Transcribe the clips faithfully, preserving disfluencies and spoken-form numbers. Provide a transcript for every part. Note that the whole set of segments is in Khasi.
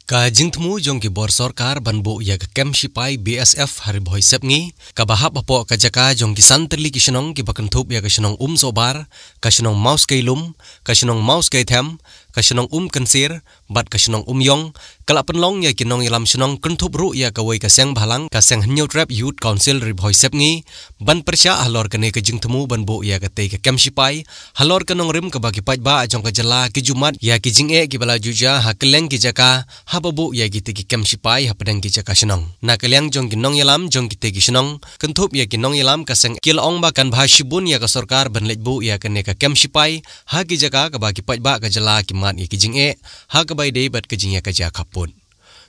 Ka jingthmu jong ki bor sorkar ban buh ïa ka kem shipai B S F ha Ri Bhoi Sepngi, kaba hap hapoh ka jaka jong ki san tylli ki shnong kiba kynthup ïa ka shnong Umsohbar, ka shnong Mawskeilum, ka shnong Mawskeithem, ka shnong Umkynsir, bad ka shnong Umïong, ka la pynlong ïa ki nongïalam shnong kynthup ruh ïa kawei ka seng bhalang, ka seng Hynñiewtrep Youth Council Ri Bhoi Sepngi, ban pyrshah halor kane ka jingthmu ban buh ïa katei ka kem shipai, halor ka nongrim kaba ki paidbah jong ka jylla ki ju mad ïa ki jingeh kiba la ju jia ha kylleng ki jaka, haba buh ïa kitei ki kem shipai hapdeng ki jaka shnong. Na ka liang jong ki nongïalam jong kitei ki shnong, kynthup ïa ki nongïalam ka seng ki la ong ba kan bha shibun ïa ka sorkar ban leit buh ïa kane ka kem shipai, ha ki jaka kaba ki paidbah ka jylla ki mad ïa ki jingeh, ha kaba ïadei bad ka jingïakajia khappud.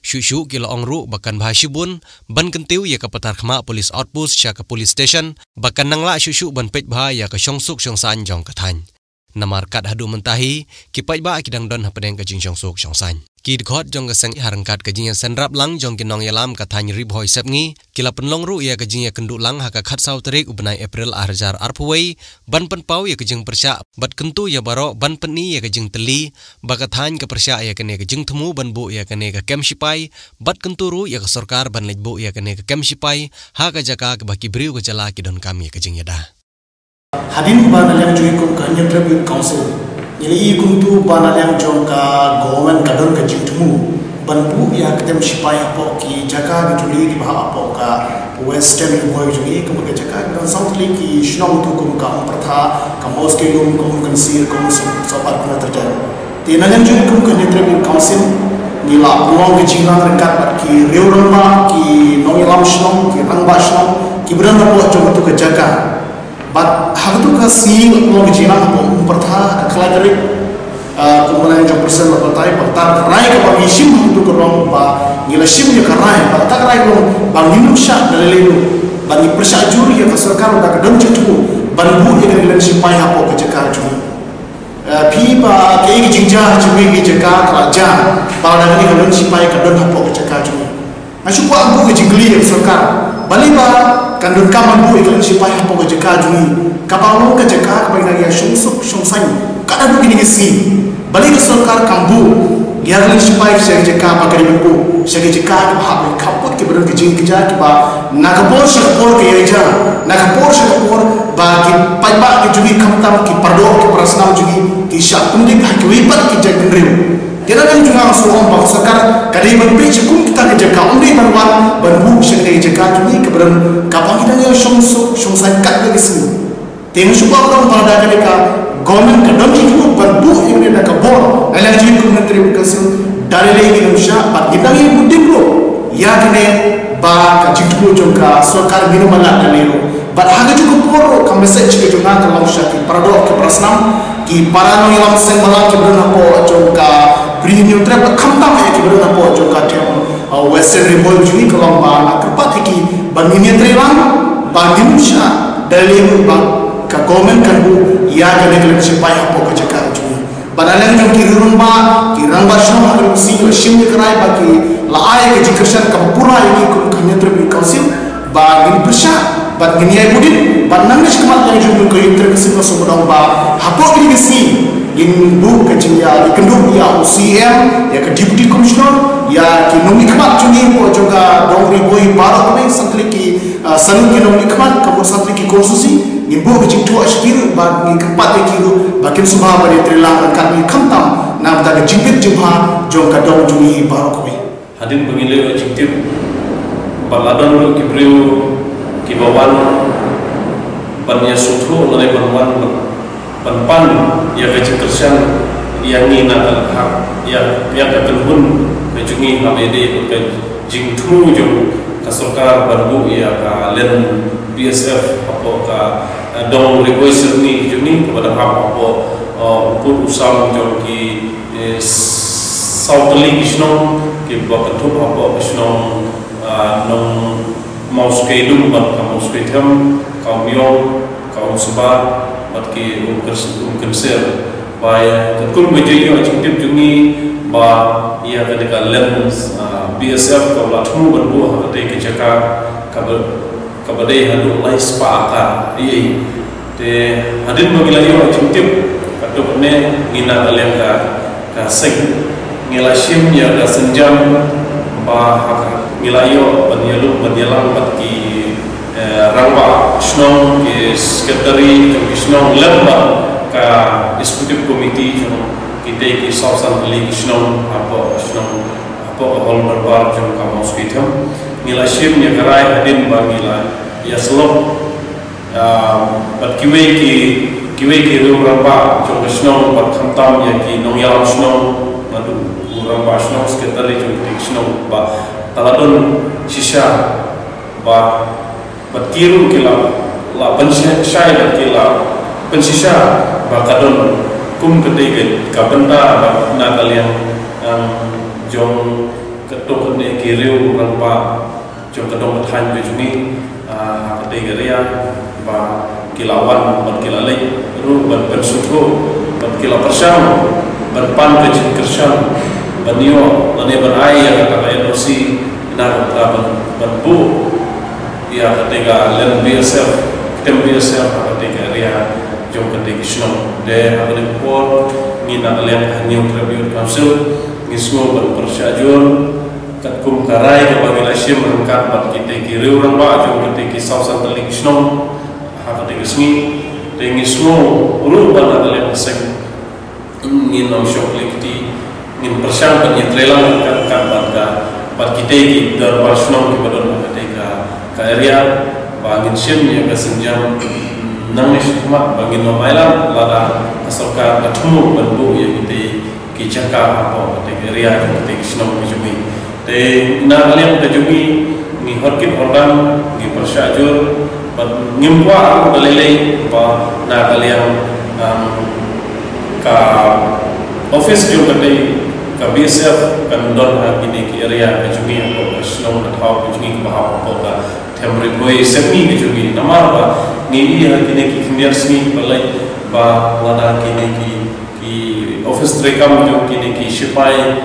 Shuh shuh ki la ong ruh ba kan bha shibun, ban kyntiew ïa ka patar khmat police outpost sha ka police station, ba kan nang lah shuh shuh ban peit bha ïa ka shongsuk shongsaiñ jong ka thaiñ. Namar kat haduh mynta hi, ki paidbah ki dang don hapdeng ka jingshongsuk shongsaiñ. Ki dkhot jong ka seng ha ryngkat ka jingïaseng rap lang jong ki nongïalam ka thaiñ Ri Bhoi Sepngi, ki la pynlong ruh ïa ka jingïakynduh lang ha ka khatsaw tarik u bnai April ar hajar arphew wei, ban pynpaw ïa ka jingpyrshah, bad kyntu ïa baroh ban pyni ïa ka jingtylli, ba ka thaiñ ka pyrshah ïa kane ka jingthmu ban buh ïa kane ka kem shipai, bad kyntu ruh ïa ka sorkar ban leit buh ïa kane ka kem shipai, ha ka jaka kaba ki briew ka jylla ki donkam ïa ka jingïada. Hadien ba na liang jong i kum ka Hynñiewtrep Youth Council, ngi la ïohi kumtu ba na liang jong ka government ka don ka jingthmu ban buh ïa ka kem shipai hapoh ki jaka ki juli kiba hap hapoh ka Western Ri Bhoi jong i, kum ka jaka ki don saw tylli ki shnong tu kum ka Umprtha, ka Mawskeilum, ka Umkynsir, ka Umsohbar, ka Umterjat. Te na liang jong i kum ka Hynñiewtrep Youth Council, ngi la pynlong ka jingrang ryngkat bad ki riew rangbah, ki nongïalam shnong, ki rangbah shnong, kiba don hapoh jong katu ka jaka. Bad ha katu ka sngi la pynlong ka jingrang hapoh Umprtha ha ka khlaiñ tarik, ah, kum ba na liang jong ka seng la batai, bad kata ka rai kaba ngi shim ha katu ka dong ba ngi la shim ïa ka rai, bad kata ka rai ka long ba ngin ym shah da lei lei ruh, ba ngi pyrshah jur ïa ka sorkar lada ka don jingthmu ban buh ïa ka kem shipai hapoh ka jaka jong ngi. Eh, phi ba kaei ka jingjia ha jingmih ka jaka ka la jia, ba lada kane ka kem shipai ka don hapoh ka jaka jong ngi. Nga shu kwah buh ka jingkylli ïa ka sorkar. Balei ba kan donkam ban buh ïa ka kem shipai hapoh ka jaka jong ngi, kaba long ka jaka kaba ngi nang ïa shongsuk shongsaiñ kat haduh kine ki sngi? Balei ka sorkar kam buh ïa ka kem shipai sha ka jaka ba ka dei ban buh sha ka jaka kaba hap ïa ki khappud kiba don ka jingïakajia, kiba na ka por sha ka por ka ïaid jia, na ka por sha ka por ba ki paidbah ki jong ngi khamtam ki paradoh ki parasnam jong ngi ki shah pyndep ha kiwei pat ki jait bynriew. Te na liang jong nga nga shu ong ba ka sorkar ka dei ban peit sha kum kita ki jaka, ym dei ban wan ban buh sha kane ka jaka jong ngi kaba don, kaba ngi dang ïa shongsuk shongsaiñ kat ha ki sngi. Te nga shu kwah ban ong ba lada kane ka government ka don jingthmu ban buh ïa kane da ka bor, na liang jong ngi kum ka Hynñiewtrep Youth Council, da lei lei ngin ym shah, bad ngi dang ïa bud dien ruh ïa kane ba ka jingthmu jong ka sorkar ngin ym lad da lei ruh. Bad ha kajuh ka por ruh ka message ka jong nga ka long sha ki paradoh ki parasnam, ki para nongïalam seng bhalang kiba don hapoh jong ka Ri Hynñiewtrep, khamtam ïa kiba don hapoh jong ka Thaiñ, uh, Western Ri Bhoi jong ngi, ka long ba nga kyrpad ïa ki ba ngin ïatrei lang, ba ngin ym shah da lei ruh ba ka government kan buh ïa kane ka kem shipai hapoh ka jaka jong ngi. Bad na liang jong ki riew rangbah, ki rangbah shnong ha kane ka sngi la shim ïa ka rai bad ki la ai ka jingkyrshan kaba pura ïa ngi kum ka Hynñiewtrep Youth Council ba ngin pyrshah bad ngin ïai bud dien, bad nangne shakhmat na liang jong ka Hynñiewtrep Youth Council nga sngewbha ban ong ba hapoh kine ki sngi ngin buh ka jingïakynduh ïa u C M, ïa ka Deputy Commissioner, ïa ki nongmihkhmat jong ngi hapoh jong ka dong Ri Bhoi baroh kawei, san tylli ki, ah, san tylli ki nongmihkhmat, ka mut san tylli ki constituency, ngin buh ka jingthoh sha ki ruh bad ngin kyrpad ïa ki ruh ba kin sngewbha ban ïatrei lang ryngkat bad ngi khamtam na ka bynta ka jingbit jingbha jong ka dong jong ngi baroh kawei. Hadien ba ngi la ïoh jingtip ba la don ruh ki briew kiba wan ban ïasngewthuh lane ban wan ban, ban pan ïa ka jingkyrshan ïa ngi na ka hak, ïa, ïa ka kynhun ka jong ngi, haba ïadei bad ka jingthmu jong ka sorkar ban buh ïa ka line B S F hapoh ka, eh, dong Ri Bhoi Sepngi jong ngi kaba dang hap hapoh, eh, u pud u sam jong ki, eh, saw tylli ki shnong kiba kynthup hapoh ka shnong, ah, Nongmawskeilum bad ka Mawskeithem, ka Umïong, ka Umsohbar bad ki Umkyns-, Umkynsir. Ba ïa katkum ka jingïoh jingtip jong ngi ba ïa kane ka line, ah, B S F ka la thmu ban buh ha katei ka jaka kaba kaba dei haduh lai spah acre. Ïa, te hadien ba ngi la ïoh jingtip, katto katne ngi na ka liang ka, ka seng, Ngi la shim ïa ka sienjam ba ha ka ngi la ïoh ban ïalum ban ïalang bad ki, eh, rangbah shnong, ki secretary jong ki shnong lem bad ka executive committee jong kitei ki saw san tylli ki shnong hapoh shnong, hapoh ka hall dorbar jong ka Mawsakhiathem. Ngi la shim ïa ka rai hadien ba ngi la ïasyllok, ah, bad kiwei ki, kiwei ki riew rangbah jong ka shnong bad khamtam ïa ki nongïalam shnong, naduh u rangbah shnong, secretary jong ka shnong ba ka la don shisha ba, bad ki ruh ki la, la pynshai, shai bad ki la pynshisha ba ka don kum katei ka, ka bynta ba na ka liang, um, jong kato kane ki riew rangbah jong ka dong ka thaiñ ka jong ngi, ah, ha katei ka ria ba ki la wan bad ki la leit ruh ban pynsngewthuh bad ki la pyrshang ban pan ka jingkyrshan ban ïoh lane ban ai ïa kata ka N O C na ka bynta ban, ban buh ïa katei ka len B S F, kem B S F ha katei ka ria jong katei ka shnong. Te ha kane ka por ngi na ka liang ka Hynñiewtrep Youth Council ngi sngew ban pyrshah jur katkum ka rai kaba ngi la shim ryngkat bad kitei ki riew rangbah jong kitei ki saw san tylli ki shnong ha katei ka sngi. Te ngi sngew ruh ba na ka liang ka seng ngin ym shong kli kti, ngin pyrshang ban ïatreilang ryngkat ryngkat bad ka, bad kitei ki dorbar shnong kiba don ha katei ka, ka area, ba ngin shim ïa ka sienjam nangne shakhmat ba ngin ym ailad lada ka sorkar ka thmu ban buh ïa kitei ki jaka hapoh katei ka area, katei ka shnong ka jong ngi. Te na ka liang ka jong ngi ngi hor kit hor dan, ngi pyrshah jur bad ngim kwah ruh ba lei lei ba na ka liang, um, ka office jong katei ka B S F kan don ha kine ki area ka jong ngi hapoh ka shnong ka thaw ka jong ngi kaba hap hapoh ka Them Ri Bhoi Sepngi ka jong ngi. Namar ba ngi ïohi ha kine ki khyndiat sngi ba leit ba lada kine ki, ki office treikam jong kine ki shipai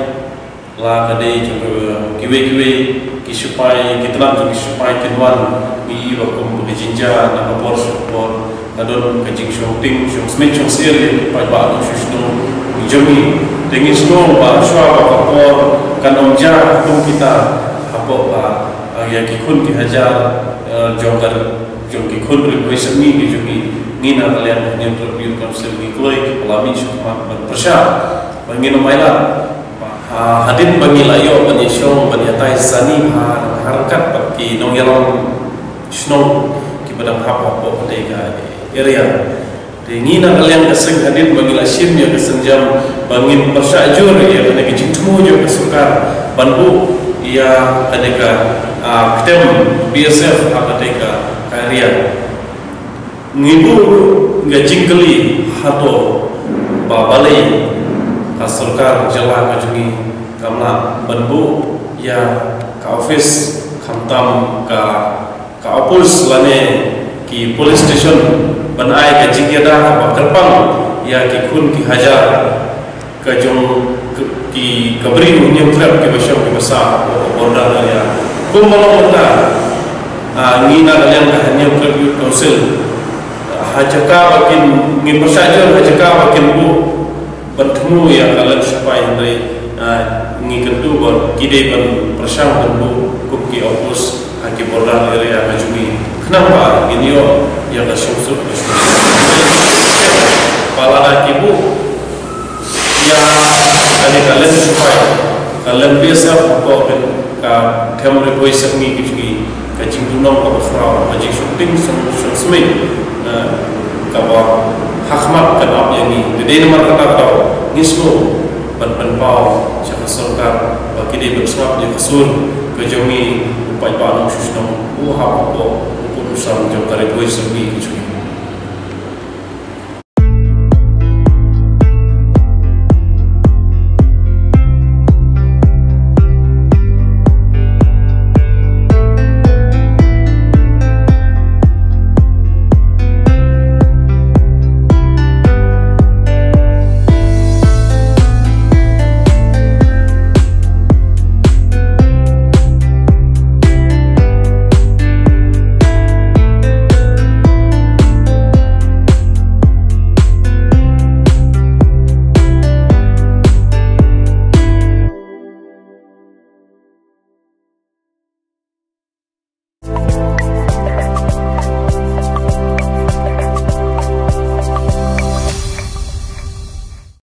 la ka dei jong kiwei kiwei ki shipai, ki tnat jong ki shipai kin wan, ngi ïohi ba kum ka jingjia na ka por sha ka por, ka don ka jingshongting shong smiej shong sir ïa ki paidbah nongshong shnong jong ngi. Te ngi sngew ba shuwa ba ka por kan ym jia kum kita hapoh ba, ah, ïa ki khun ki hajar, eh, jong ka, jong ki khun Ri Bhoi Sepngi ki jong ngi, ngi na ka liang ka Hynñiewtrep Youth Council ngi kloi ki pala mih sha khmat ban pyrshah ba ngin ym ailad. Ah, hadien ba ngi la ïoh ban ïashong ban ïatai sani ha, ha ryngkat bad ki nongïalam shnong kiba dang hap hapoh katei ka area. Te ngi na ka liang ka seng hadien ba ngi la shim ïa ka sienjam ba ngin pyrshah jur ïa kane ka jingthmu jong ka sorkar ban buh ïa kane ka, ah, kem B S F ha katei ka, ka area. Ngi buh ruh ka jingkylli hato ba balei ka sorkar jylla ka jong ngi kam lah ban buh ïa ka office khamtam ka, ka outpost lane ki police station ban ai ka jingïada ba kyrpang ïa ki khun ki hajar ka jong ki, ka bri u Hynñiewtrep kiba shong kiba sah border area. Kumba long mynta, ah, ngi na ka liang ka Hynñiewtrep Youth Council, ha jaka ba kin, ngi pyrshah jur ha jaka ba kin buh ban thmu ïa ka len shipai, hynrei, ah, ngi kyntu ba ki dei ban pyrshang ban buh kum ki outpost ha ki border area ka jong ngi. Khnang ba ngin ïoh ïa ka suk suk. Ba lada ki buh ïa kane ka len shipai, ka len B S F hapoh ka Them Ri Bhoi Sepngi ka jong ngi, ka jingduhnong kaba khraw, ka jingshongting shong, shong smiej, eh, kaba ha khmat kan ap ïa ngi. Te dei namar kata ka daw ngi sngewbha ban pynpaw sha ka sorkar ba ki dei ban sngap ïa ka sur ka jong ngi, u paidbah nongshong shnong u hap hapoh u pud u sam jong ka Ri Bhoi Sepngi ka jong ngi.